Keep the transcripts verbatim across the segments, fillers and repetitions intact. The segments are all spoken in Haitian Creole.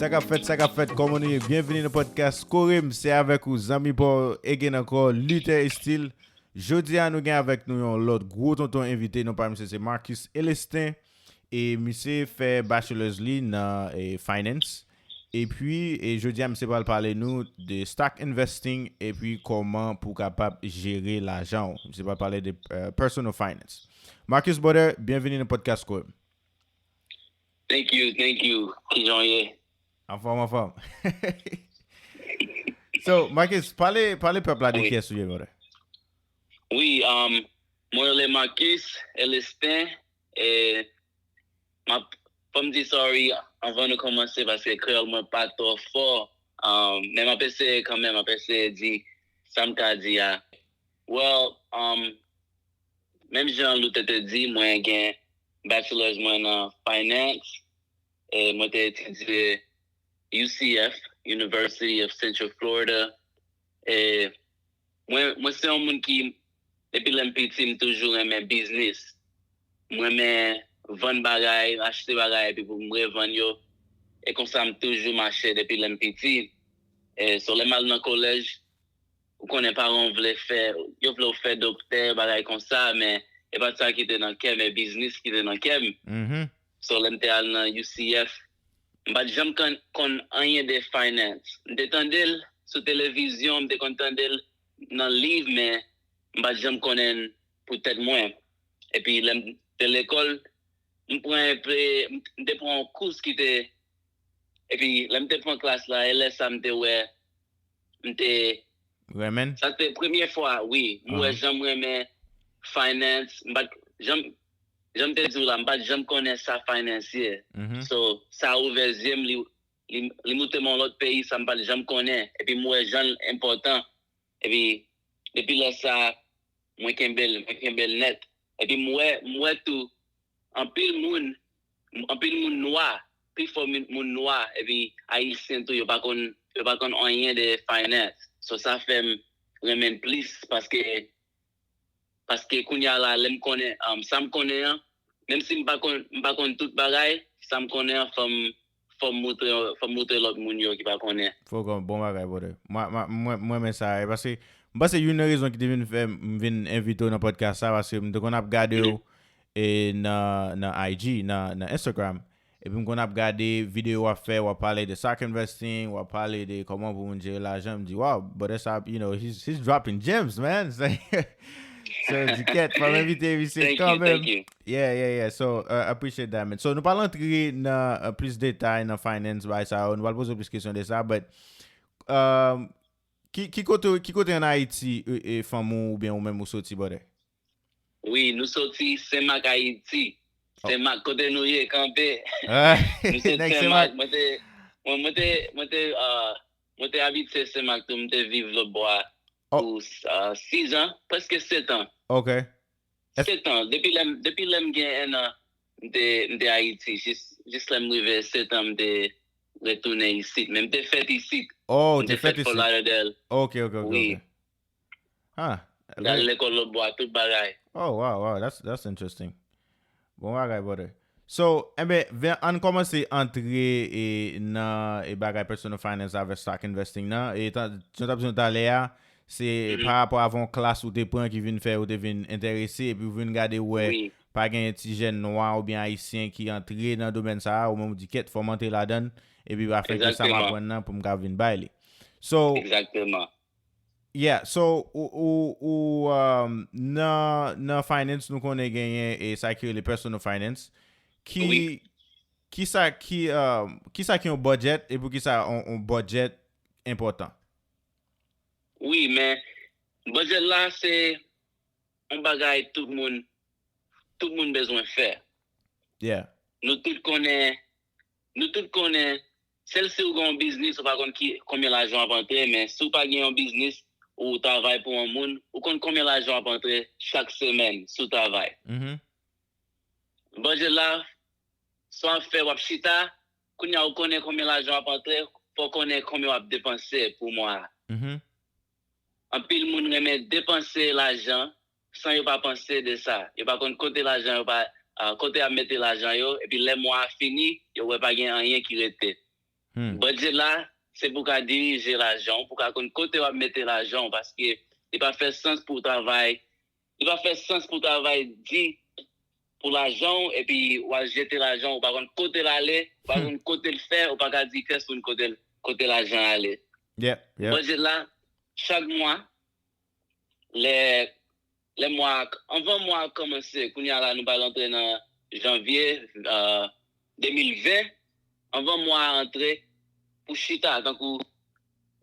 Sa k ap fèt, sa k ap fèt, kòman nou ye? Byenvini nan podcast Kore m, se avèk ou, zanmi pa w, again ankò, Luther Estil. Jodi a, nou gen avèk nou yon lòt gwo tonton envite, non pa misye, se Marcus Elestin. E misye fè bachelor's li nan, e, finance. Epi, e, jodi a, misye pral pale nou de stock investing, epi kòman pou w kapab jere lajan w. Misye pral pale de, eh, personal finance. Marcus, brother, byenvini nan podcast Kore m. Thank you, thank you. Kijan w ye? Anfòm, anfòm. So, Marcus, pale, pale pèp la de Wi. Kiyès ou ye, brother. Wi, um, mwen rele Marcus Elestin. E m ap, fò m di sorry anvan nou kòmanse paske kreyòl mwen pa twò fò. Um, men m ap eseye kanmenm, m ap eseye di sa m ka di a. Well, um, menm jan Luther te di, mwen gen bachelor's mwen nan finance. E mwen te etidye U C F, University of Central Florida. E mwen, mwen se yon moun ki, depi lè m piti, m toujou renmen biznis. M renmen vann bagay, achte bagay, epi pou m revann yo. E konsa m toujou mache depi lè m piti. E so lè m al nan kolèj, ou konnen paran w vle fè, yo vle w fè doktè, bagay konsa, men e pa t sa ki te nan kè m, e biznis ki te nan kè m. Mhm. So lè m te al nan U C F, m pa t janm konn, konn anyen de finance. M te tande l sou televizyon, m te konn tande l nan liv, men m pa t janm konnen l pou tèt mwen. Epi lè m te lekòl, m pran enpe, m te pran yon kous ki te, epi lè m te pran klas la, e lè sa m te wè, m te Renmen? Sa te premye fwa, wi. M wè Ahan. Jan m renmen finance. M pa t, jan, jan m te di w la, m pa t janm konnen sa finance ye. Mhm. So, sa ouvè zye m, li, li, li moute m yon lòt peyi, sa m pa t janm konnen. Epi m wè jan l enpòtan. Epi, depi lè sa, mwen kenbe l, mwen kenbe l nèt. Epi m wè, m wè tou, anpil moun, anpil moun nwa, pifò moun moun nwa, epi ayisyen tou, yo pa konn, yo pa konn anyen de finance. So, sa fè m renmen l plis, paske, paske kounye a la, lè m konnen, um, sa m konnen an, menm si m pa konn, m pa konn tout bagay, sa m konnen an, fò m, fò m moutre, fò m moutre lòt moun yo ki pa konnen. Fò w konn, bon bagay, brother. Mwen, mwen, mwen, mwen renmen sa, e paske, m panse youn nan rezon ki te vin fè m vin envite w nan podcast sa, paske m te konn ap gade w, e nan, nan I G, nan, nan Instagram. Epi m konn ap gade videyo w ap fè, w ap pale de stock investing, w ap pale de kòman pou moun jere lajan. M di, wow, brother sa, you know, he's, he's dropping gems, man. So, di kèt, fò m envite misye Thank you, kanmenm. thank you. Yeah, yeah, yeah. So, uh, appreciate that, man. So, nou pral antre nan, uh, plis detay nan finance, bay sa yo. Nou pral poze w plis kesyon de sa, but, um, ki, ki kote, ki kote an Ayiti, e, e, fanmi w oubyen ou menm ou soti, brother? Wi, nou soti Senmak, Ayiti. Oh. Senmak, kote nou ye kanpe. Ah, Nou se nèg Senmak. Senmak. Mwen te, mwen, mwen te, mwen te, uh, mwen te abitye Senmak tou, mwen te viv lòtbò a Oh. Pou, uh, sis an, prèske sèt an. Ok. Es- Sèt an. Depi lè m, depi lè m gen en an, m te, m te Ayiti. Jis, jis lè m rive sèt an, m te retounen isit. Men m te fèt isit. Oh, M te te fèt fèt Fort isit. Lauderdale. Ok, ok, ok, Wi. ok. Ah, M te al lekòl lòtbò a, tout bagay. Oh, wow, wow, that's, that's interesting. Bon bagay, brother. So, enben, ven, ann kòmanse antre e, nan e bagay personal finance avèk stock investing nan. E tan, jan w t ap di nou talè a, se Mhm. pa rapò avè yon klas ou te pran ki vin fè ou te vin enterese, epi ou vin gade wè Wi. pa gen ti jèn nwa oubyen ayisyen ki antre nan domèn sa a, ou menm ou di kèt, fò m antre ladan l, epi afè ke sa m Egzakteman. Aprann nan pou m ka vin bay li. So, Egzakteman. Yeah, so, ou, ou, ou, um, nan, nan finance, nou konnen genyen e sa ki rele personal finance. Ki, Wi. Kisa ki, um, kisa ki yon budget e pou kisa yon, yon budget enpòtan? Wi, men budget la se yon bagay tout moun, tout moun bezwen fè. Yeah. Nou tout konnen, nou tout konnen, sèl si w gen yon biznis, ou pa konn ki, konbyen lajan w ap antre, men si w pa gen yon biznis, ou travay pou yon moun, ou konn konbyen lajan w ap antre chak semèn si w travay. Mhm. Budget la, sa w ap fè, w ap chita, kounye a ou konnen konbyen lajan w ap antre, fò w konnen konbyen w ap depanse pou mwa a. Mhm. Anpil moun renmen depanse lajan san yo pa panse de sa. Yo pa konn kote lajan yo pa, ah, kote y ap mete lajan yo, epi lè mwa a fini, yo wè pa gen anyen ki rete. Budget la, se pou w ka dirije lajan w, pou w ka konn kote w ap mete lajan w, paske li pa fè sans pou w travay, li pa fè sans pou w travay di pou lajan w, epi w al jete lajan w, ou pa konn kote l ale, ou pa konn kote l fè, ou pa ka di pèsonn kote l, kote lajan ale. Budget la, chak mwa, lè, lè mwa, anvan mwa a kòmanse, kounye a la nou pral antre nan janvye, euh, de mil ven, anvan mwa a antre, pou chita, tankou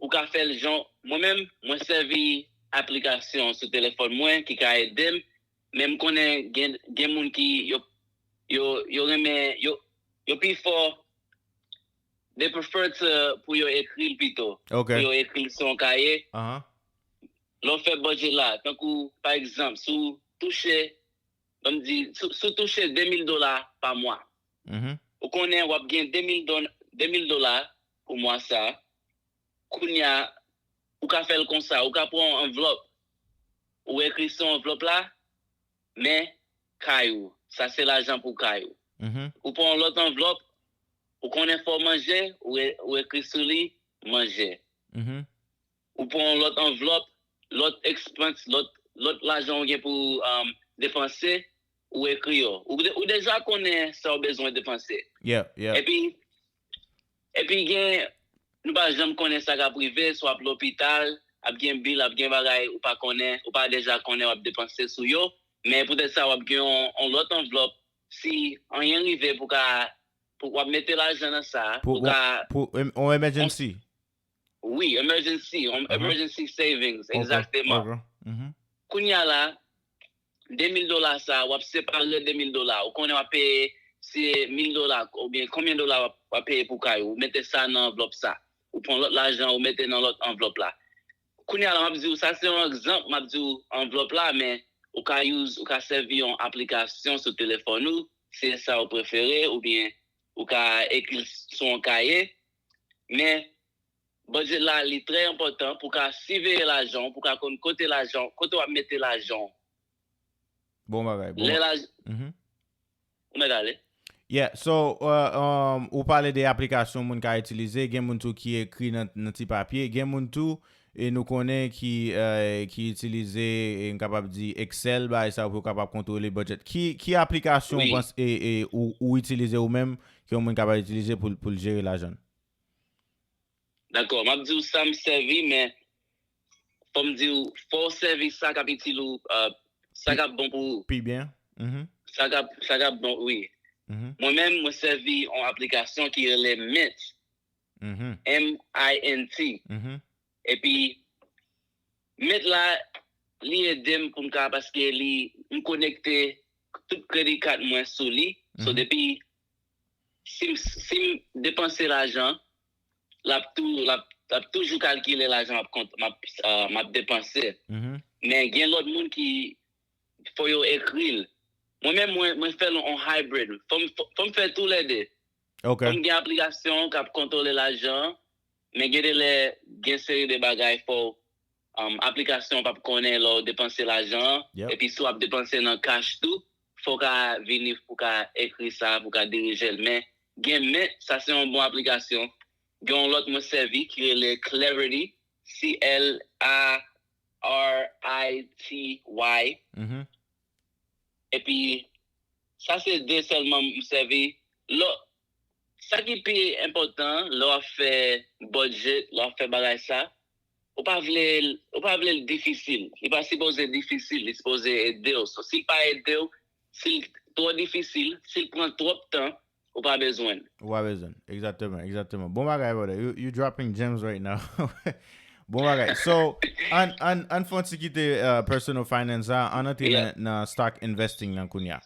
ou ka fè l jan, mwen menm, mwen sèvi aplikasyon sou telefòn mwen ki ka ede m, men m konnen gen, gen moun ki yo, yo, yo renmen, yo, yo pi fò, they prefer to, pou yo ekri l pito, pou yo ekri l sou yon kaye. Lè w fè budget la, tankou, pa egzanp, si w touche, ban m di, si, si w touche de mil dola pa mwa, ou konnen w ap gen de mil do-, de mil dola pou mwa sa, kounye a, ou ka fè l konsa, ou ka pran yon anvlòp, ou ekri sou anvlòp la, men kay ou, sa se lajan pou kay ou. Ou pran yon lòt anvlòp, ou konnen fò w manje, ou e-, ou ekri sou li, manje. Ou pran yon lòt anvlòp, lòt expense, lòt, lòt lajan ou gen pou, um, depanse, ou ekri yo. Ou, de-, ou deja konnen sa w bezwen depanse. Epi, epi gen, nou pa janm konnen sa k ap rive, si w ap lopital, ap gen bil, ap gen bagay ou pa konnen, ou pa deja konnen w ap depanse sou yo, men poutèt sa w ap gen yon, yon lòt anvlòp, si anyen rive pou ka, pou w ap mete lajan nan sa, pou ka, pou, em-, yon emergency. Wi, emergency, yon emergency savings, egzakteman. Kounye a la, de mil dola sa, w ap separe de mil dola. Ou konnen w ap peye, se mil dola, oubyen konbyen dola w ap, w ap peye pou kay ou. Ou mete sa nan anvlòp sa. Ou pran lòt lajan, ou mete nan lòt anvlòp la. Kounye a la, m ap di w, sa se yon egzanp, m ap di w anvlòp la, men ou ka use, ou ka sèvi yon aplikasyon sou telefòn ou, si se sa ou prefere, oubyen ou ka ekri l sou yon kaye. Men, budget la, li trè enpòtan pou w ka siveye lajan w, pou w ka konn kote lajan w, kote w ap mete lajan w. Bon bagay, bon. Lè laj-, ou mèt ale. Yeah, so, uh, um, ou pale de aplikasyon moun ka itilize, gen moun tou ki ekri nan, nan ti papye, gen moun tou, e nou konnen ki, uh, ki itilize, e m kapab di Excel, bagay sa yo pou yo kapab kontwole budget. Ki, ki aplikasyon ou panse, e, e, ou, ou itilize ou menm, ke yon moun kapab itilize pou, pou l jere lajan l? Dakò, m ap di w sa m sèvi, men fò m di w, fò w sèvi sa k ap itil ou, uh, sa k ap bon pou ou. Pi byen. Sa k ap, sa k ap bon, wi. Mwen menm, mwen sèvi yon aplikasyon ki rele Mint. M I N T. Epi, Mint la, li ede m pou m ka, paske li, m konekte tout kredi kat mwen sou li. So, depi, si m, si m depanse lajan, l ap tou, l ap, l ap toujou kalkile lajan m ap kont-, m ap, ah, m ap depanse. Men gen lòt moun ki, fò yo ekri l. Mwen menm, mwen, mwen fè l on hybrid. Fò m, fò, fò m fè toulède. Fò m gen aplikasyon k ap kontwole lajan an, men gen de lè, gen seri de bagay fò, um, aplikasyon an p ap konnen lè w depanse lajan an, epi si w ap depanse nan cash tou, fò w ka vini pou w ka ekri sa, pou w ka dirije l. Men gen Mint, sa se yon bon aplikasyon. Gen yon lòt mwen sèvi ki rele Clarity, C L A R I T Y. Epi, sa se de sèlman m sèvi. Lò, sa ki pi enpòtan, lè w ap fè budget, lè w ap fè bagay sa, ou pa vle, ou pa vle l difisil. Li pa sipoze difisil, li sipoze ede w. So, si l pa ede w, si l twò difisil, si l pran twòp tan, ou pa bezwen l. Ou pa bezwen l. Egzakteman, egzakteman. Bon bagay, brother. You, you dropping gems right now. Bon bagay. So, ann, ann, ann fè yon ti kite, uh, personal finance la, ann antre nan, nan stock investing nan kounye a.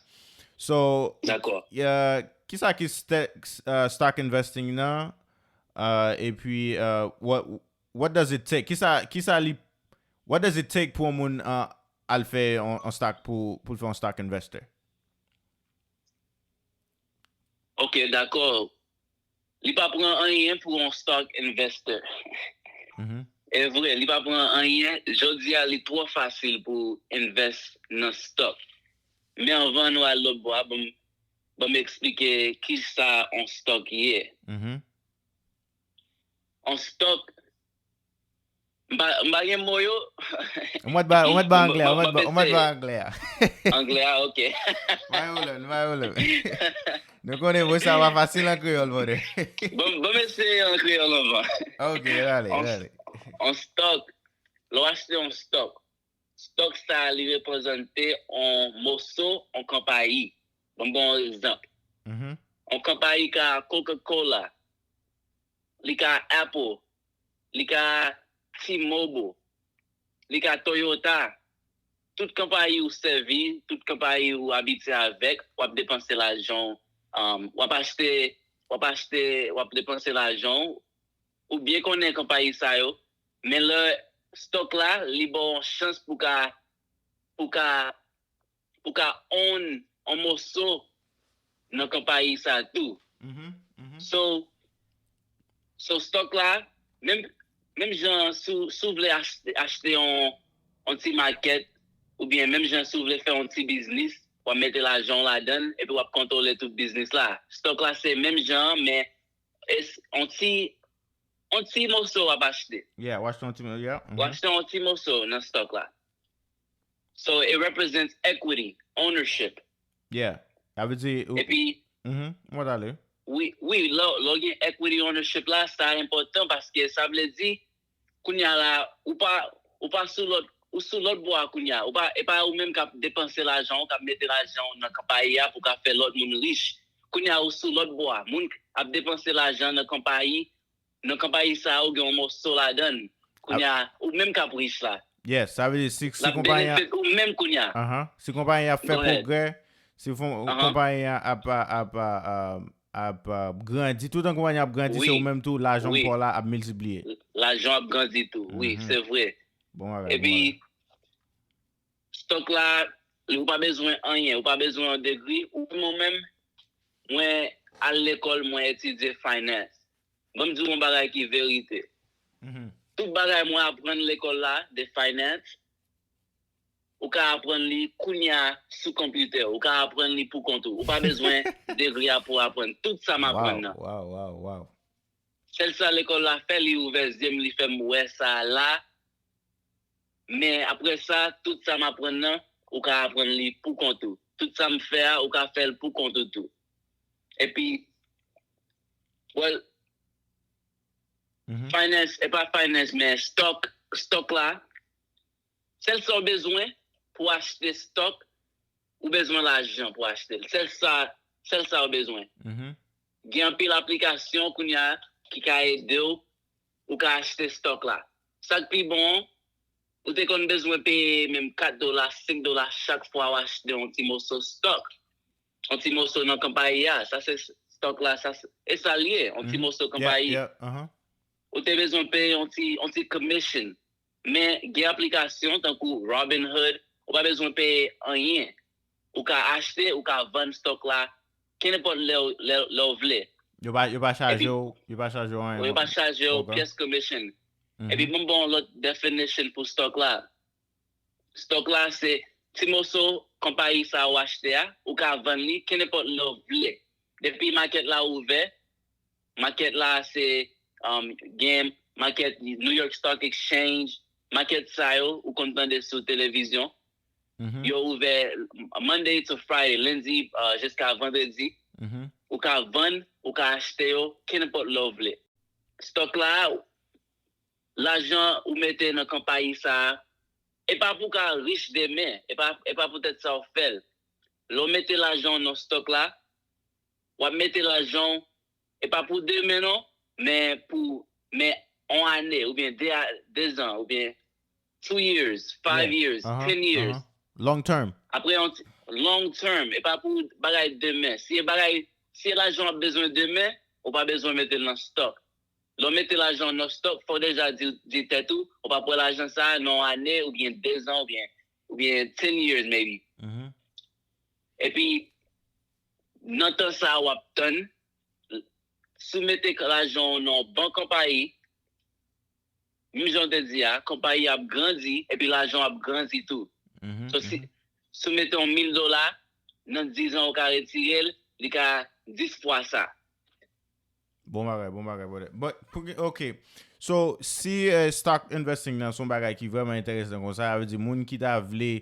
So, uh, kisa ki st-, uh, stock investing nan? Uh, epi, uh, what, what does it take? Kisa, kisa li, what does it take pou yon moun, uh, al fè yon, yon stock pou, pou l fè yon stock investor? Ok, dakò. Li pa pran anyen pou yon stock investor. E vre, li pa pran anyen. Jodi a, li twò fasil pou invest nan stock. Men anvan nou al lòt bò a, ban m, ban m eksplike kisa yon stock ye. On stock, m pa, m pa gen mo yo. Ou mèt ba, ou mèt ba anglè, ou mèt ba, ou mèt ba anglè a. Anglè a, ok. Pa gen pwoblèm, pa gen pwoblèm. Nou konnen mo sa pa fasil an kreyòl, brother. Bon, bon, m eseye an kreyòl anvan. Ok, ale, ale. On stock, lè w achte on stock, stock sa a, li reprezante on moso, on konpayi. Bon, bon, egzanp. Mhm. On konpayi ka Coca-Cola, li ka Apple, li ka T-Mobile, li ka Toyota. Tout konpayi ou sèvi, tout konpayi ou abitye avèk, w ap depanse lajan w, um, w ap achte, w ap achte, w ap depanse lajan w, ou byen konnen konpayi sa yo, men lè stock la, li ba w yon chans pou ka, pou ka, pou ka own on moso nan konpayi sa tou. Mhm, mhm. So, so stock la, menm, menm jan si w, si w vle achte, achte yon, yon ti makèt, oubyen menm jan si w vle fè yon ti biznis, w ap mete lajan w ladan l, epi w ap kontwole tout biznis la. Stock la se menm jan, men e s-, on ti, on ti moso w ap achte. Yeah, w achte yon ti, yeah. W achte yon ti moso nan stock la. So it represents equity, ownership. Yeah. Sa vle di ou, Epi, mhm, mwen ale. wi, wi, lè, lè w gen equity ownership la, sa enpòtan paske sa vle di, kounye a la, ou pa, ou pa sou lòt, ou sou lòt bò a kounye a. Ou pa, e pa ou menm k ap depanse lajan w, k ap mete lajan w nan konpayi a pou ka fè lòt moun rich. Kounye a, ou sou lòt bò a. Moun ap depanse lajan nan konpayi, nan konpayi sa a, ou gen yon moso ladan l. Kounye a, ou menm k ap rich la. Yes, sa vle di si, si L ap konpayi a, benefit ou menm kounye a. Ahan, si konpayi a ap fè Go ahead. pwogrè, si fon, Ahan. Konpayi a ap, ap, ap, ap, ap, ap grandi, tout an konpayi a ap grandi, Wi. Se ou menm tou, lajan Wi. w pa la ap miltipliye. Lajan ap grandi tou. Wi, Mhm. se vre. Bon bagay, bon Epi, bagay. stock la, ou pa bezwen anyen, ou pa bezwen yon degri, ou menm, ou menm, mwen al lekòl, mwen etidye finance. Ban m di w yon bagay ki verite. Mhm. Tout bagay mwen aprann lekòl la, de finance, ou ka aprann li kounye a sou konpitè, ou ka aprann li pou kont ou. Ou pa bezwen degri a pou aprann. Tout sa m aprann nan. Wow, wow, wow, wow. Sèl sa lekòl la fè, li ouvè zye m, li fè m wè sa la. Men apre sa, tout sa m aprann nan, ou ka aprann li pou kont ou. Tout sa m fè a, ou ka fè l pou kont ou tou. Epi, well, Mhm. finance, e pa finance, men stock, stock la, sèl sa w bezwen pou achte stock, ou bezwen lajan pou achte l. Sèl sa, sèl sa w bezwen. Mhm. Gen anpil aplikasyon kounye a ki ka ede w, ou ka achte stock la. Sa k pi bon, ou te konn bezwen peye menm kat dola, senk dola chak fwa w achte yon ti moso stock. Yon ti moso nan konpayi a. Sa se stock la, sa se, e sa l ye, yon ti Mhm. moso Yeah, konpayi. Yeah, uh-huh. Ou te bezwen peye yon ti, yon ti commission. Men gen aplikasyon tankou Robinhood, ou pa bezwen peye anyen. Ou ka achte, ou ka vann stock la, kenenpòt lè, w- lè, lè w vle. Yo pa, yo pa chaje Epi- w, yo pa chaje w anyen. Yo pa chaje w Ok. pyès commission. Mhm. Epi mwen bon lòt definition pou stock la. Stock la se ti moso konpayi sa ou achte a, ou ka vann li kenenpòt lè w vle. Depi makèt la ouvè, makèt la se um, gen makèt New York Stock Exchange, makèt sa yo, ou konn tande sou televizyon. Mhm. Yo ouvè Monday to Friday, lendi uh, jiska vandredi. Mhm. Ou ka vann, ou ka achte yo, kenenpòt lè w vle. Stock la, lajan ou mete nan konpayi sa a, e pa pou w ka rich demen, e pa, e pa poutèt sa w fè l. Lè w mete lajan w nan stock la, w ap mete lajan w, e pa pou demen non, men pou, men on ane, oubyen de, a- de zan, oubyen two years, five Yeah. years, Uh-huh, ten years. Uh-huh. Long term. Apre, yon ti- long term, e pa pou bagay demen. Si e bagay, si e lajan w ap bezwen demen, ou pa bezwen mete l nan stock. Lè w mete lajan w nan stock, fò w deja di, di tèt ou, ou pa pran lajan sa a nan yon ane, oubyen de zan, oubyen, oubyen ten years, maybe. Mhm. Epi, nan tan sa a w ap tann, si w mete lajan w nan yon bon konpayi, menm jan w te di a, konpayi ap grandi, epi lajan w ap grandi tou. Mhm, So, si, mhm. Si w mete yon mil dola, nan diz an ou ka retire l, li ka dis fwa sa. Bon bagay, bon bagay, brother. But, pou, ok. So, si eh, stock investing nan se yon bagay ki vrèman enteresan konsa, sa vle di moun ki ta vle,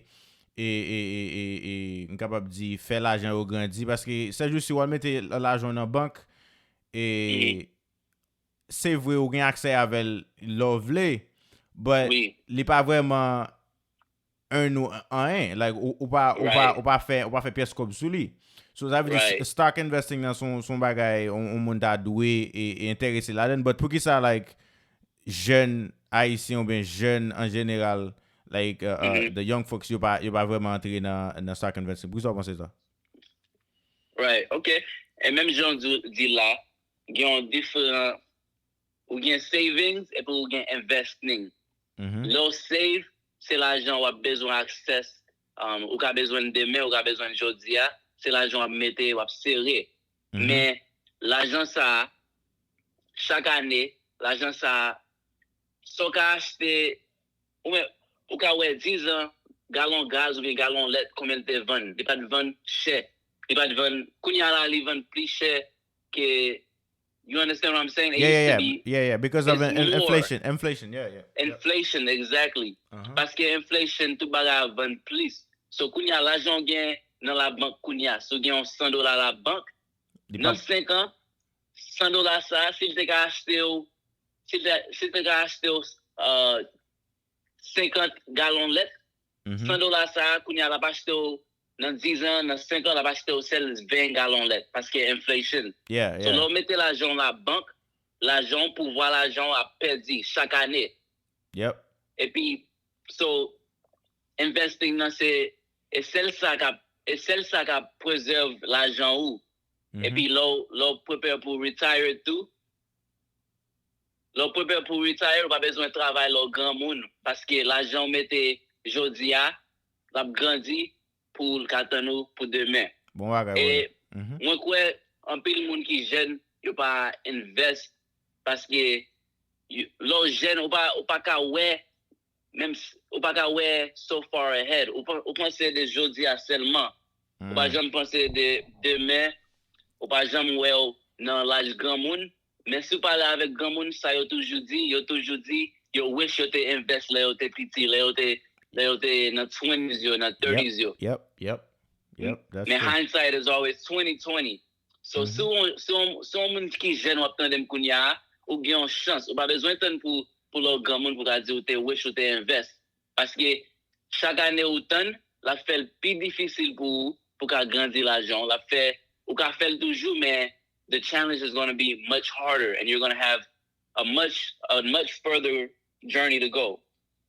e, e, e, e, e, m kapab di, fè lajan yo grandi, paske sèjousi w al mete lajan nan bank, e se vre ou gen aksè avè l lè w vle, but li pa vrèman earn ou anyen. Like, ou, ou pa, ou pa, ou pa fè, ou pa fè pyès kòb sou li. So, sa vle di stock investing nan se yon bagay yon moun ta dwe e, e enterese ladan. But poukisa, like, jèn ayisyen oubyen jèn an jeneral, like, uh, uh, the young folks, yo pa, yo pa vrèman antre nan, nan stock investing? Poukisa w panse sa? Right, ok. E menm jan w di, di la, gen yon diferan, ou gen savings epi ou gen investing. Lè w save, se lajan w ap bezwen access, um, ou ka bezwen l demen, ou ka bezwen l jodi a, se lajan w ap mete, w ap sere. Men, lajan sa a, chak ane, lajan sa a, sa w ka achte, ou men, ou ka wè dizan, galon gaz oubyen galon lèt, konbyen l te vann. Li pa t vann chè. Li pa t vann, kounye a la, li vann pli chè ke You understand what I'm saying? It Yeah, used yeah, to yeah, be yeah, yeah. Because of it's in, in, more. Inflation, inflation, yeah, yeah. Yep. Inflation, exactly. Uh-huh. Paske inflation, tout bagay ap vann plis. So, kounye a, lajan w gen nan labank kounye a, si w gen yon san dola labank, Li nan pa- senk an, san dola sa, si l te ka achte w, si l te, si l te ka achte w uh, senkant galon lèt, Mhm. san dola sa, kounye a, l ap achte w nan diz an, nan senk an, l ap achte w sèl ven galon lèt, paske inflation. Yeah, So, lè yeah. w mete lajan w labank, lajan w, pouvwa lajan w ap pèdi chak ane. Yep. Epi, so, investing nan se, e sèl sa k ap, e sèl sa k ap preserve lajan ou. Mhm. Epi lè w, lè w prepare pou retire tou, lè w prepare pou retire, ou pa bezwen travay lè w granmoun, paske lajan w mete jodi a, l ap grandi pou l ka tann ou pou demen. Bon bagay, E brother. Mhm. mwen kwè anpil moun ki jèn, yo pa invest, paske yo- lè w jèn, ou pa, ou pa ka wè, menm s- ou pa ka wè so far ahead. Ou, pa- ou panse de jodi a sèlman. Ou pa Mm. janm panse de demen. Ou pa janm wè w nan laj granmoun. Men si w pale avèk granmoun, sa yo toujou di, yo toujou di, yo wish yo te invest lè yo te piti, lè yo te, lè yo te nan twenties yo, nan thirties yo. Yep, yep, yep. That's Men true. Hindsight is always twenty twenty. So, Mhm. si w, si w, si w moun ki jèn w ap tande m kounye a, ou gen yon chans. Ou pa bezwen tann pou, pou lè w granmoun pou ka di ou te wish ou te invest. Paske chak ane ou tann, l ap fè l pi difisil pou ou, pou ka grandi lajan w. L ap fè, ou ka fè l toujou, men the challenge is gonna be much harder and you're gonna have a much, a much further journey to go.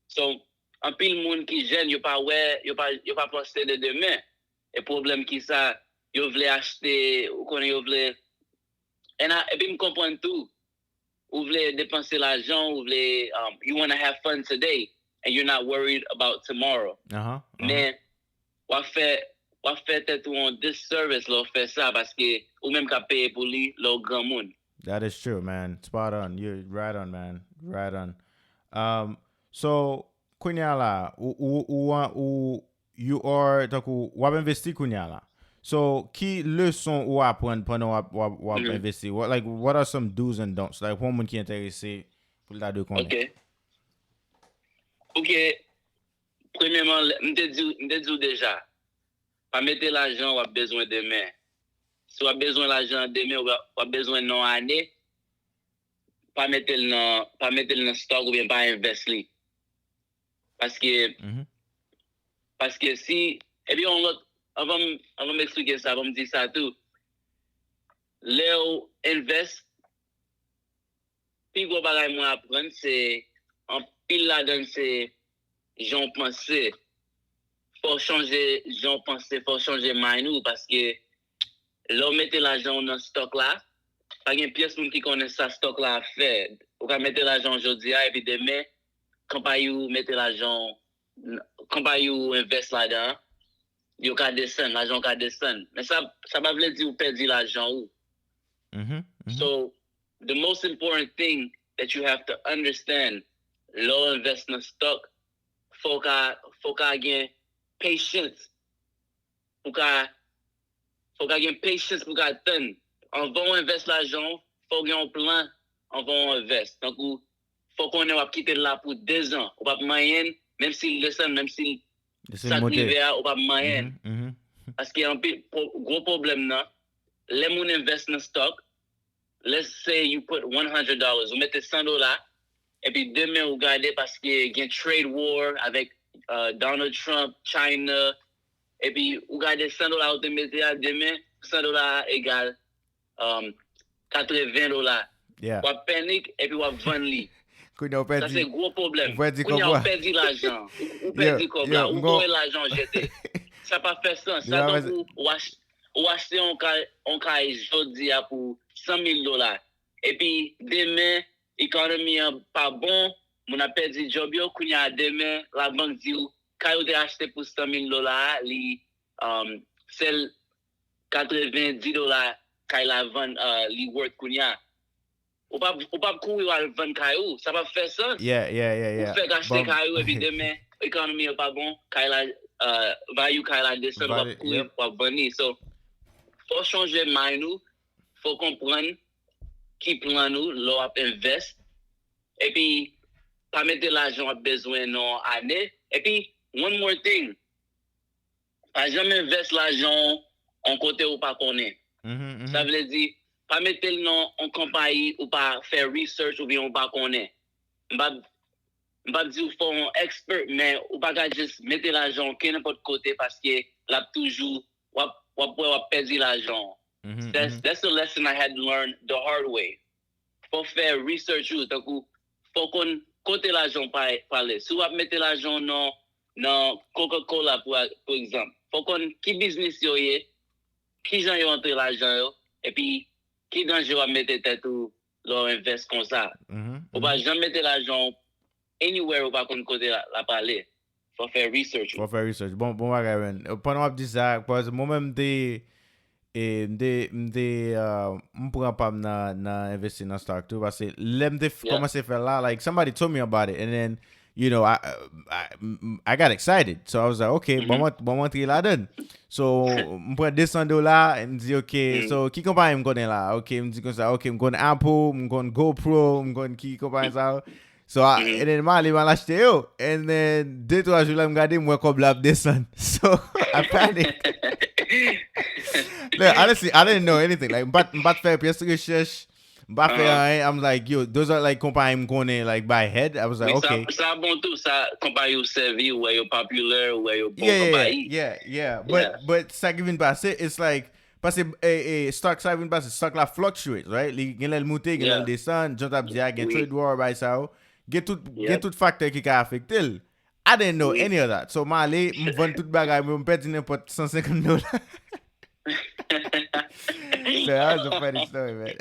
So, anpil moun ki jèn, yo pa wè, yo pa, yo pa panse de demen. E pwoblèm ki sa, yo vle achte, ou konnen yo vle. And I, epi m konprann tou, ou vle depanse lajan, ou vle, um, you wanna have fun today, and you're not worried about tomorrow. Uh-huh, uh-huh. Men, w ap fè, w ap fè tèt ou yon disservice lè w fè sa, paske ou menm k ap peye pou li lè w granmoun. That is true, man. Spot on. You're right on, man. Right on. Um, so, kounye a la, ou, ou, ou, an- ou, you are, tankou, w ap envesti kounye a la. So, ki leson ou aprann pandan w ap, w ap, w ap Mhm. envesti? What, like, what are some do's and don'ts? Like, pou yon moun ki enterese, pou l ta dwe konnen. Ok. Ok. Premyèman, lè- m te di, m te di w deja, pa mete lajan w ap bezwen demen. Si w ap bezwen lajan demen, w ap, w ap bezwen nan yon ane, pa mete l nan, pa mete l nan stock oubyen pa invest li. Paske, Mhm. paske si, epi yon lòt, anvan m, anvan m eksplike sa, anvan m di sa tou, lè w invest, pi gwo bagay mwen aprann, se anpil ladan l se jan w panse. Fò w chanje jan w panse, fò w chanje mind ou, paske lè w mete lajan w nan stock la, pa gen pyès moun ki konnen sa stock la ap fè. Ou ka mete lajan w jodi a, epi demen, konpayi ou mete lajan w, konpayi ou invest ladan an, yo ka desann, lajan w ka desann. Men sa, sa pa vle di ou pèdi lajan ou. Mhm, mhm. So, the most important thing that you have to understand, lè w invest nan stock, fò w ka, fò w ka gen patience. Pou ka, fò w ka gen patience pou ka tann. Anvan w invest lajan w, fò w gen yon plan anvan w envès. Tankou, fò w konnen w ap kite l la pou dezan. Ou p ap manyen l, menm si l desann, menm si l, sa k rive a, ou p ap manyen l. Paske anpil, gwo pwoblèm nan, lè moun envès nan stock, let's say you put one hundred dollars, ou mete san dola, epi demen ou gade paske gen trade war avèk uh, Donald Trump, China, epi ou gade san dola ou te mete a, demen san dola a egal um, katreven dola. W ap panic epi w ap vann li. Sa se gwo pwoblèm. Kounye a ou pèdi lajan. Ou pèdi kòb la. Ou voye lajan jete. Sa pa fè sans. Sa tankou ou achte yon kay jodi a pou san mil dola. Epi demen, ekonomi an pa bon, moun ap pèdi djòb yo, kounye a demen, labank di w, kay ou te achte pou san mil dola a, li um, sèl katreven di dola kay la vann uh, li worth kounye a. Ou p ap, ou p ap kouri w al vann kay ou, sa p ap fè sans. Ou fèk achte kay ou epi demen, ekonomi yo pa bon, kay la, uh, value kay la desann, w ap kouri, w ap vann li. So, fò w chanje mind ou, fò w konprann ki plan ou lè w ap envès. Epi, pa mete lajan w ap bezwen nan ane. Epi, one more thing, pa janm envès lajan w yon kote ou pa konnen. Sa vle di, pa mete l nan yon konpayi ou pa fè research oubyen ou pa konnen. M p ap, m p ap di w fò w yon expert, men ou pa ka just mete lajan w kenenpòt kote paske l ap toujou, w ap, w ap wè w ap pèdi lajan w. That's, that's a lesson I had to learn the hard way. Fò w fè research ou, tankou fò w konn kote lajan w prale. Si w ap mete lajan w nan, nan Coca-Cola, pou, pou egzanp, fò w konn ki biznis yo ye, kijan yo antre lajan yo, epi ki danje w ap mete tèt ou lè w envès konsa. Ou pa janm mete lajan w anywhere ou pa konn kote l ap ale. Fò w fè research ou. Fò w fè research. Bon, bon bagay, man. Pandan w ap di sa, paske mwen menm m te, e, m te, m te, uh, m pran pa m nan, nan envesti nan stock tou, paske lè m te kòmanse fè l la, like, somebody told me about it, and then, you know, I, I, I got excited. So I was like, okay, bon, mwen, bon, mwen antre ladan. So, m pran de san dola, m di, okay, so, ki konpayi m konnen la? Okay, m di konsa, okay, m konn Apple, m konn GoPro, m konn ki konpayi sa yo. So, I, and then m ale, m al achte yo. And then, de twa jou la, m gade, m wè kòb la ap desann. So, I panic. Look, honestly, I didn't know anything. Like, m pa t, m pa t fè pyès rechèch. M pa fè anyen. I'm like, yo, those are like konpayi m konnen, like, by head. I was like, okay. Sa, sa bon tou, sa konpayi ou sèvi, ou wè yo popular, ou wè yo bon konpayi. Yeah, yeah, yeah. But, but sa ki vin pase, it's like, paske, e, e, stock sa vin pase, stock la fluctuate, right? Li gen lè l moute, gen lè l desann, jan w t ap di a, gen trade war, bay sa yo. Gen tout, gen tout faktè ki ka afekte l. I didn't know any of that. So, m ale, m vann tout bagay mwen, m pèdi nenpòt san senkant dola. So, that was a funny story, man.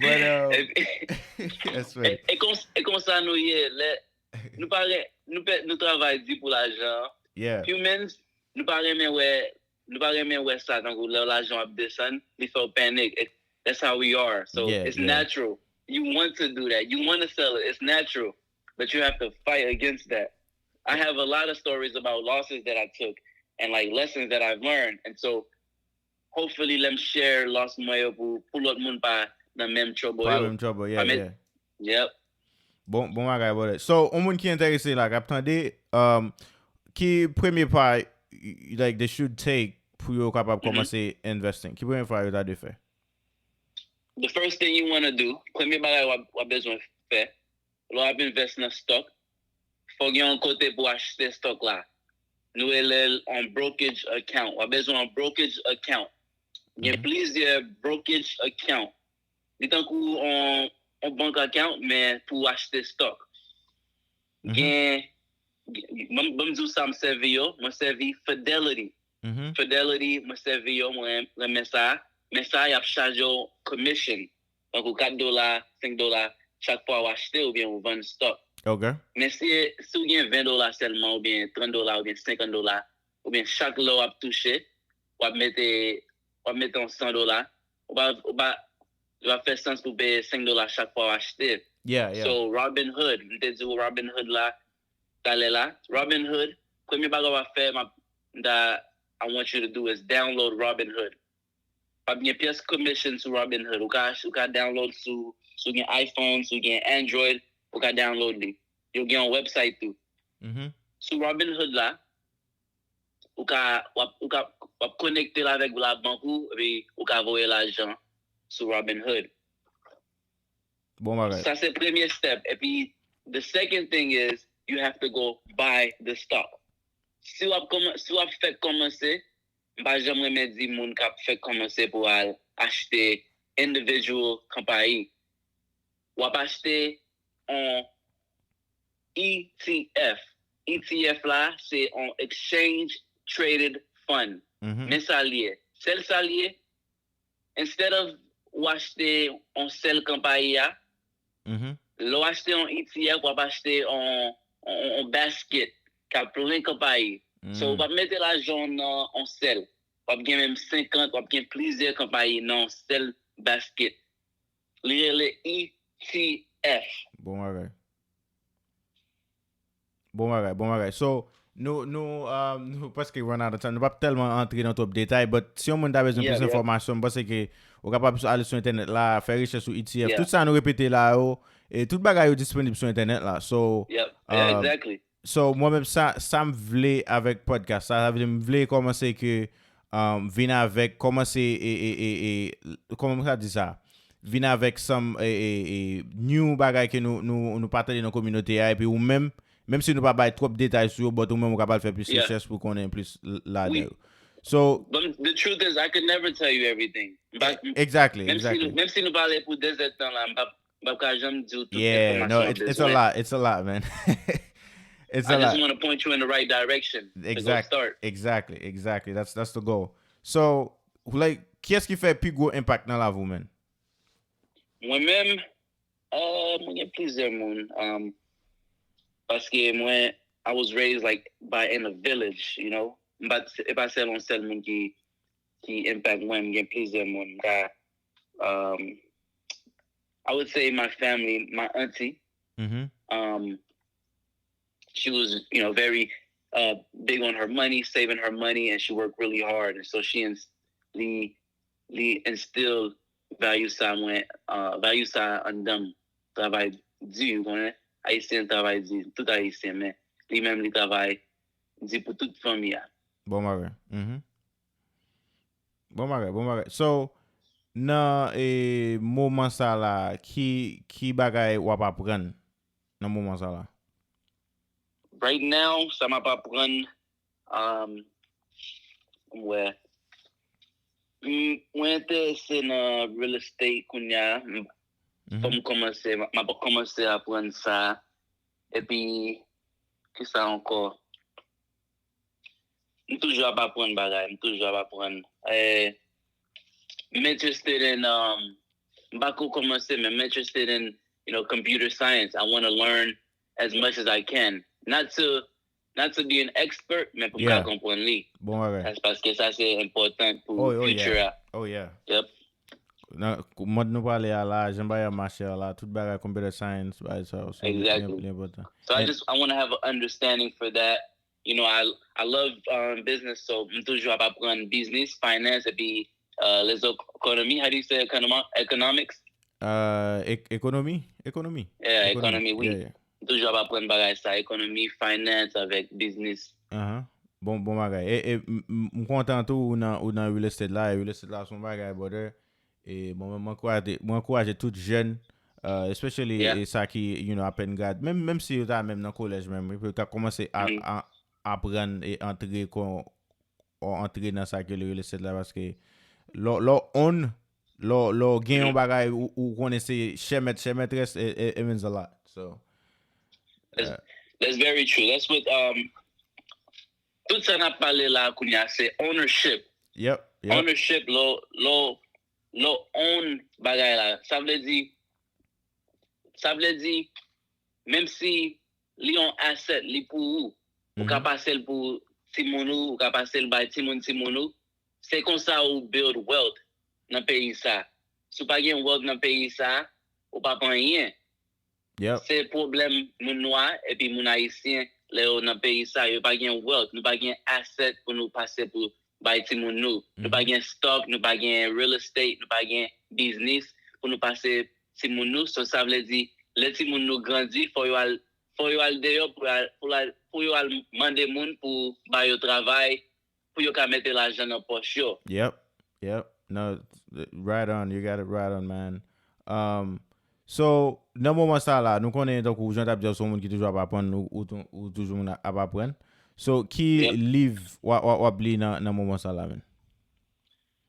But, um, that's funny. E, e kons-, e konsa nou ye, lè, nou pa gen, nou pè, nou travay di pou lajan. Yeah. Humans, nou pa renmen wè, nou pa renmen wè sa, tankou lè lajan ap desann, li fè w panic. It, that's how we are. So, yeah, it's natural. You want to do that. You want to sell it. It's natural. But you have to fight against that. I have a lot of stories about losses that I took and, like, lessons that I've learned. And so, hopefully, lè m share loss mwen yo pou, pou lòt moun pa nan menm trouble yo. Pa menm trouble, yeah, yeah. Yep. Bon, bon bagay, brother. So, yon moun ki enterese la, k ap tande, um, ki premye pa, y-, like, they should take pou yo kapab kòmanse investing? Ki premye pa yo ta dwe fè? The first thing you wanna do, premye bagay w ap, w ap bezwen fè, lè w ap invest nan stock, fò w gen yon kote pou w achte stock la. Nou rele l yon brokerage account. W ap bezwen yon brokerage account. Gen plizyè brokerage account. Li tankou yon, yon bank account, men pou w achte stock. Gen, ban m, ban m di w sa m sèvi yo, mwen sèvi Fidelity. Fidelity, mwen sèvi yo, mwen renmen sa. Men sa, y ap chaje w commission. Tankou kat dola, senk dola, chak fwa w achte oubyen w vann stock. Ok. Men si, si w gen ven dola sèlman, oubyen trant dola, oubyen senkant dola, oubyen chak lè w ap touche, w ap mete, w ap mete yon san dola, ou pa, ou pa, li pa fè sans pou w peye senk dola chak fwa w achte. Yeah, yeah. So, Robinhood, m te di w Robinhood la, talè la. Robinhood, premye bagay w ap fè, m ap, m ta, I want you to do is download Robinhood. p ap gen pyès commission sou Robinhood. Ou ka, ou ka download sou, si w gen iPhone, si w gen Android, ou ka download li. Yo gen yon website tou. Mhm. Sou Robinhood la, ou ka, w ap, ou ka, w ap konekte l avèk labank ou, epi ou ka voye lajan sou Robinhood. Bon bagay. Sa se premye step. Epi, the second thing is, you have to go buy the stock. Si w ap kòman-, si w ap fèk kòmanse, m pa janm renmen di moun k ap fèk kòmanse pou al achte individual konpayi. W ap achte on E T F. E T F la, se on exchange traded fund. Mhm. Men sa l ye. Sèl sa l ye, instead of w achte on sèl konpayi a, Mhm. lè w achte on E T F, w ap achte on, on, on basket k ap plen konpayi. So, w p ap mete lajan w nan on sèl. W ap gen menm senkant, w ap gen plizyè konpayi nan on sèl basket. Li rele E T F. Bon bagay. Bon bagay, bon bagay. So, nou, nou, um, nou prèske run out of time. Nou p ap tèlman antre nan twòp detay, but si yon moun ta bezwen Yeah, plis yeah. enfòmasyon, m panse ke ou kapab ale sou entènèt la, fè rechèch sou E T F. Yeah. Tout sa nou repete la yo, e tout bagay yo disponib sou entènèt la. So, Yep, uh, exactly. So, mwen menm sa, sa m vle avèk podcast sa, sa vle m vle kòmanse ke um, vin avèk, kòmanse e, e, e, e, kòman m ka di sa? Vin avèk some e, e, e, new bagay ke nou, nou, nou pa tande nan kominote a, epi ou menm, menm si nou pa bay twòp detay sou yo, but ou menm ou ka al fè plis Yeah. Rechèch pou konnen plis l- ladan Oui. yo. So, But the truth is, I could never tell you everything. M pa- exactly, Menm si, exactly. Menm si nou pale pou dèzèdtan la, m p ap, m p ap ka janm di w tout Yeah, no, enfòmasyon it's, w it's a bezwen. Lot, it's a lot, man. It's I a just lot. Want to point you in the right direction to go Exact, start. Exactly, exactly. That's that's the goal. So, like, kiyès ki fè pi gwo impact nan lavi w, man? Mwen menm, uh, mwen gen plizyè moun. Um, paske mwen, I was raised like by in a village, you know. M pa, e pa sèl yon sèl moun ki, ki impact mwen, m gen plizyè moun. M ka, um, I would say my family, my auntie, Mhm. um, she was, you know, very uh, big on her money, saving her money, and she worked really hard. And so she ins- li, li instill value sa mwen, uh, value sa anndan m. Travay di, ou konnen, Ayisyen travay di, tout Ayisyen, men li menm li travay di pou tout fanmi a. Bon bagay. Mhm. Bon bagay, bon bagay. So, nan e, moman sa la, ki, ki bagay w ap aprann nan moman sa la? Right now, sa m ap aprann, um, m wè, m- mwen enterese nan real estate kounye a. M- Mhm. Fò m kòmanse, m ap kòmanse aprann sa. Epi, ki sa ankò? M toujou ap aprann bagay, m toujou ap aprann. Eh, m interested in, um, m pa ko kòmanse, men m interested in, you know, computer science. I want to learn as much as I can. Not to, not to be an expert, men pou m ka Yeah. Konprann li. Bon bagay. That's paske sa se enpòtan pou Oh, oh, future yeah. a. Oh, yeah. Yep. Nan mond nou pale a la, jan bagay ap mache a la, tout bagay computer science, bagay sa yo, se li, Exactly. Li enpòtan. So I And- just, I want to have an understanding for that. You know, I, I love, um, business, so m toujou ap aprann business, finance, epi, uh, les économies. How do you say economo- economics? Uh, ek- ekonomi? Ekonomi. Yeah, ekonomi, wi. Yeah, yeah. M toujou ap aprann bagay sa, ekonomi, finance avèk business. Ahan. Bon, bon bagay. E, e, m- m m kontan tou ou nan, ou nan real estate la. E real estate la se yon bagay, brother. E bon, mwen, mwen ankouraje, mwen ankouraje tout jèn, uh, especially Yeah. E sa ki, you know, apèn grad. Menm, menm si yo ta menm nan kolèj menm, epi yo ta kòmanse a, Mhm. a, aprann e antre kon, ou antre nan sa ke le real estate la, paske lè, lè w own, lè, lè w gen yon Mhm. bagay ou, ou konnen se chè mèt, chè mètrès, it, it, it means a lot. So, That's, that's very true. That's what, um, tout sa n ap pale la kounye a, se ownership. Yep, yep. Ownership, lè, lè, lè own bagay la. Sa vle di, sa vle di, menm si li yon asset, li pou ou, ou ka Mhm. pase l pou timoun ou, ou ka pase l bay timoun timoun ou. Se konsa ou build wealth nan peyi sa. Si w pa gen wealth nan peyi sa, ou p ap anyen. Yep. Se pwoblèm moun nwa epi moun ayisyen lè yo nan peyi sa, yo pa gen wealth, nou pa gen asset pou nou pase pou bay timoun nou. Nou pa gen stock, nou pa gen real estate, nou pa gen biznis pou nou pase timoun nou. So, sa vle di, lè timoun nou grandi, fò yo al, fò yo al deyò pou, al, pou, al, pou yo al mande moun pou ba yo travay, pou yo ka mete lajan nan pòch yo. Yep, yep. No, right on. You got it right on, man. Um, so, nan moman sa la, nou konnen, tankou jan w t ap di, se yon moun ki toujou ap aprann, ou, ou, tou- ou toujou moun ap aprann. So, ki Yep. liv w ap w ap- w ap li nan, nan moman sa la, man?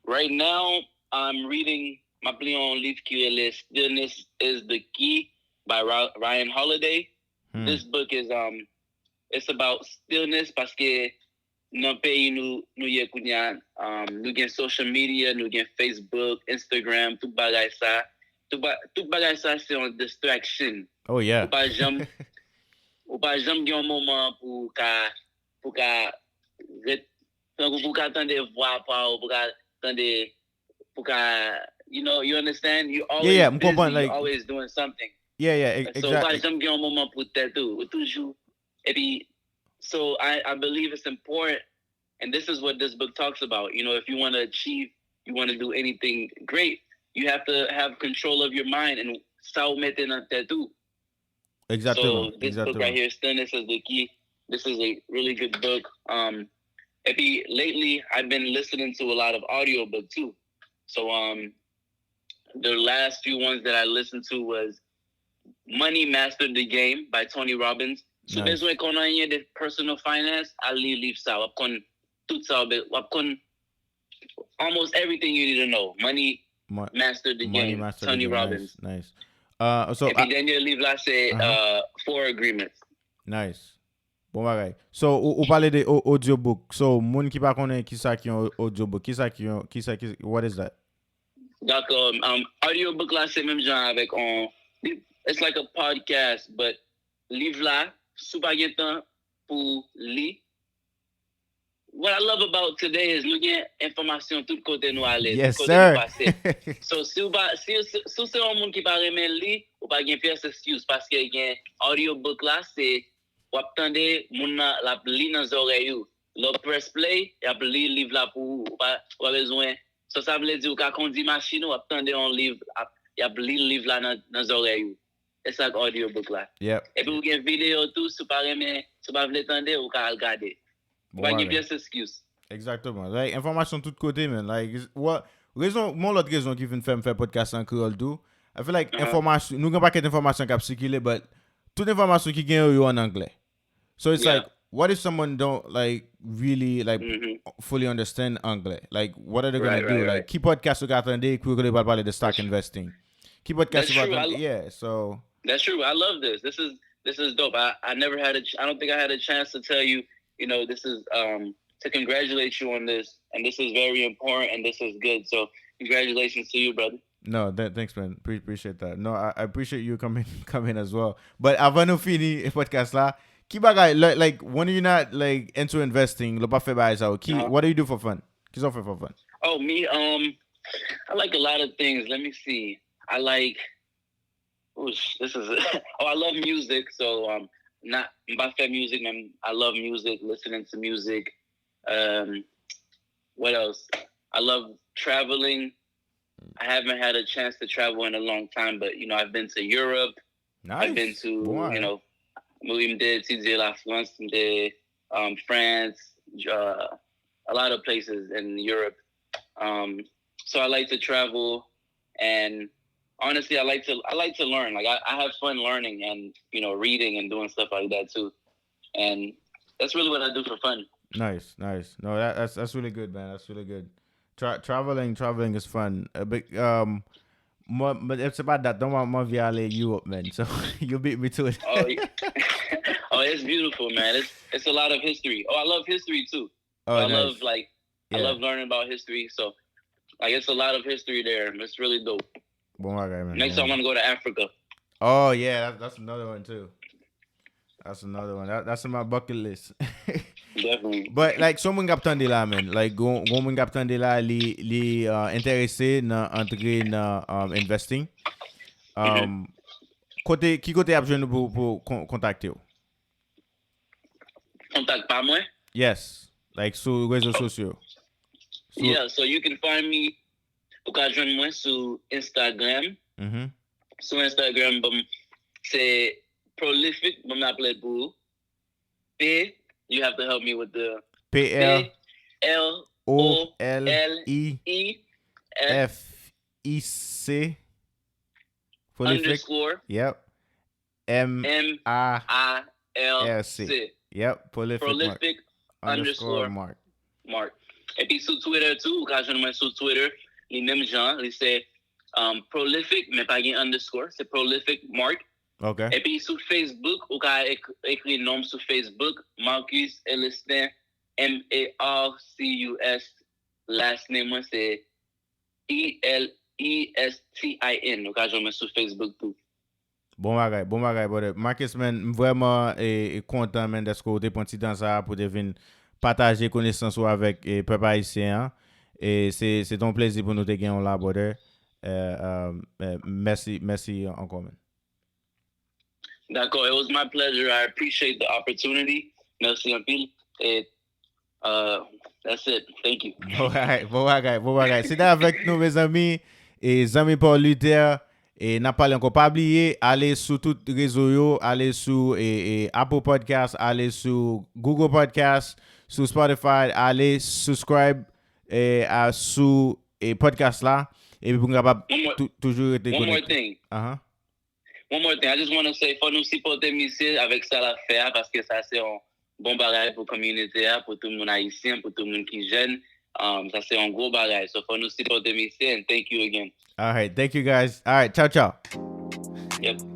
Right now, I'm reading, m ap li yon liv ki rele Stillness is the Key by Ry- Ryan Holiday. Hmm. This book is, um, it's about stillness, paske nan peyi nou, nou ye kounye a, um, nou gen social media, nou gen Facebook, Instagram, tout bagay sa. Tout, ba, tout bagay sa se yon distraction. Oh, yeah. Ou pa janm, ou pa janm gen yon moman pou ka, pou ka ret, tankou pou ka tande vwa pa w, pou ka tande, pou ka, you know, you understand? You always Yeah, yeah, m konprann, busy, you like- always doing something. Yeah, yeah, e- So, ou pa exactly. janm gen yon moman pou tèt ou. Ou toujou. Epi, so I, I believe it's important, and this is what this book talks about. You know, if you want to achieve, you want to do anything great, you have to have control of your mind and sa ou mete nan tèt ou. Exactement. So this book Exactement. Right here, Stillness is the Key. This is a really good book. Um, epi lately, I've been listening to a lot of audiobook too. So um, the last few ones that I listened to was Money Mastered the Game by Tony Robbins. Si w Nice. Bezwen konn anyen de personal finance, al li liv sa. W ap konn tout sa. W ap konn almost everything you need to know. Money Mo- Mastered the Money Game, Master the Tony Game. Robbins. Nice, nice. Uh, so, Epi uh, dènye liv la se Uh-huh. uh, Four Agreements. Nice. Bon bagay. So, ou, ou pale de o- audiobook. So, moun ki pa konnen ki sa ki yon audiobook, ki sa ki yon, ki sa ki, what is that? Dakò. Um, audiobook la se menm jan avèk on, it's like a podcast, but liv la, si w pa gen tan pou li, what I love about today is nou gen enfòmasyon tout kote nou ale, Yes, tout kote sir. nou pase. So, si w pa, si, si, si w se yon moun ki pa renmen li, ou pa gen pyès excuse, paske gen audiobook la, se w ap tande moun nan l ap li nan zòrèy ou. Lè w press play, y ap li liv la pou ou. Ou pa, ou pa bezwen. So, sa vle di ou ka kondi machin ou, w ap tande yon liv, ap, y ap li liv la nan, nan zòrèy ou. E sa k audiobook la. Yep. Epi ou gen videyo tou, si w pa renmen, si w pa vle tande, ou ka al gade. Ou pa gen pyès excuse. Exactement. Like, enfòmasyon tout kote, man. Like, what, rezon, mon lòt rezon ki vin fè m fè podcast an kreyòl tou. I feel like Uh-huh. enfòmasyon, nou gen pakèt enfòmasyon k ap sikile, but tout enfòmasyon ki gen yo, yo an anglè. So it's Yeah. like, what if someone don't, like, really, like, Mhm. fully understand anglè? Like, what are they gonna Right, do? right, Like, right. Ki podcast ou ka tande, ki ou ka pale de stock investing? Ki podcast That's ou ka true. I tande? lo- Yeah, so. That's true. I love this. This is this is dope. I, I never had a ch- I don't think I had a chance to tell you, you know, this is um to congratulate you on this, and this is very important and this is good. So congratulations to you, brother. No, th- thanks, man. Pre- appreciate that. No, I, I appreciate you coming coming as well. But avan nou fini podcast la, ki bagay, like, like, when you not, like, into investing, lè w pa fè bagay sa yo, ki, Uh-huh. what do you do for fun? Ki sa w fè for fun? Oh, me, um, I like a lot of things. Let me see. I like, ooh, sh- this is, oh, I love music. So, um, not, m pa fè music, man. I love music, listening to music. Um, what else? I love traveling. I haven't had a chance to travel in a long time, but, you know, I've been to Europe. Nice. I've been to, Bon, you know, wi, m te etidye la France, m te, um, France, uh, a lot of places in Europe. Um, so I like to travel, and honestly, I like to I like to learn. Like I, I have fun learning and, you know, reading and doing stuff like that too. And that's really what I do for fun. Nice, nice. No, that, that's that's really good, man. That's really good. Tra- traveling, traveling is fun. Uh, but, um, mwen, but it's about that. Don't want mwen anvi ale Europe, man. So you beat me to it. Oh, yeah. Oh, it's beautiful, man. It's it's a lot of history. Oh, I love history too. Oh, I nice. love like I Yeah. love learning about history. So, like, it's a lot of history there. It's really dope. Bon bagay, man. Next, Yeah. I want to go to Africa. Oh yeah, that's, that's another one too. That's another one. That, that's on my bucket list. Definitely. But, like, so moun k ap tande la, man. Like, gon gon moun k ap tande la, li li uh, enterese nan antre nan, um, investing. Um, kote ki kote y ap jwenn ou pou pou kon- kontakte w? Kontak pa mwen. Yes. Like, sou rezo sosyo. Yeah, so you can find me. Ou ka jwenn mwen sou Instagram. Mhm. Sou Instagram, bon, se Prolific, bon, m ap lè pou ou. P, you have to help me with the P R P L O O L L I I F F I C. Prolific. Underscore Yep. M M I I L L C. C. Yep. Prolific Mark. Prolific Underscore underscore Mark. Mark. Epi sou Twitter tou, ou ka jwenn mwen sou Twitter, li menm jan, li se um, Prolific, men pa gen underscore, se Prolific Mark. Ok. Epi sou Facebook, ou ka ek- ekri non m sou Facebook, Marcus Elestin, M A R C U S, last name mwen se E L E S T I N. Ou ka jwenn mwen sou Facebook tou. Bon bagay, bon bagay, brother. Marcus, man, m vrèman e, e, kontan, man, dèske w te pran ti tan sa pou te vin pataje konesans ou avèk e, pèp ayisyen an. E se se te yon plezi pou nou te gen w la, brother. E, e, e, mèsi, mèsi ankò, man. Dakò, it was my pleasure. I appreciate the opportunity. Mèsi anpil. E uh, that's it. Thank you. Bon bagay, bon bagay, bon bagay. Se te avèk nou, mezanmi. E zanmi Paul Luther. E n ap pale ankò. Pa bliye, ale sou tout rezo yo. Ale sou e, e Apple Podcast. Ale sou Google Podcast. Sou Spotify. Ale subscribe e, a, sou e, podcast la. Epi pou n kapab One more- tou- toujou rete One more konekte. Thing. Ahan. One more thing. I just want to say, fò nou sipòte misye avèk sa l ap fè a, paske sa se yon bon bagay pou kominote a, pou tout moun ayisyen, pou tout moun ki jèn. Um, sa se yon gwo bagay. So, fò nou sipòte misye, and thank you again. All right, thank you guys. All right, ciao, ciao. Yep.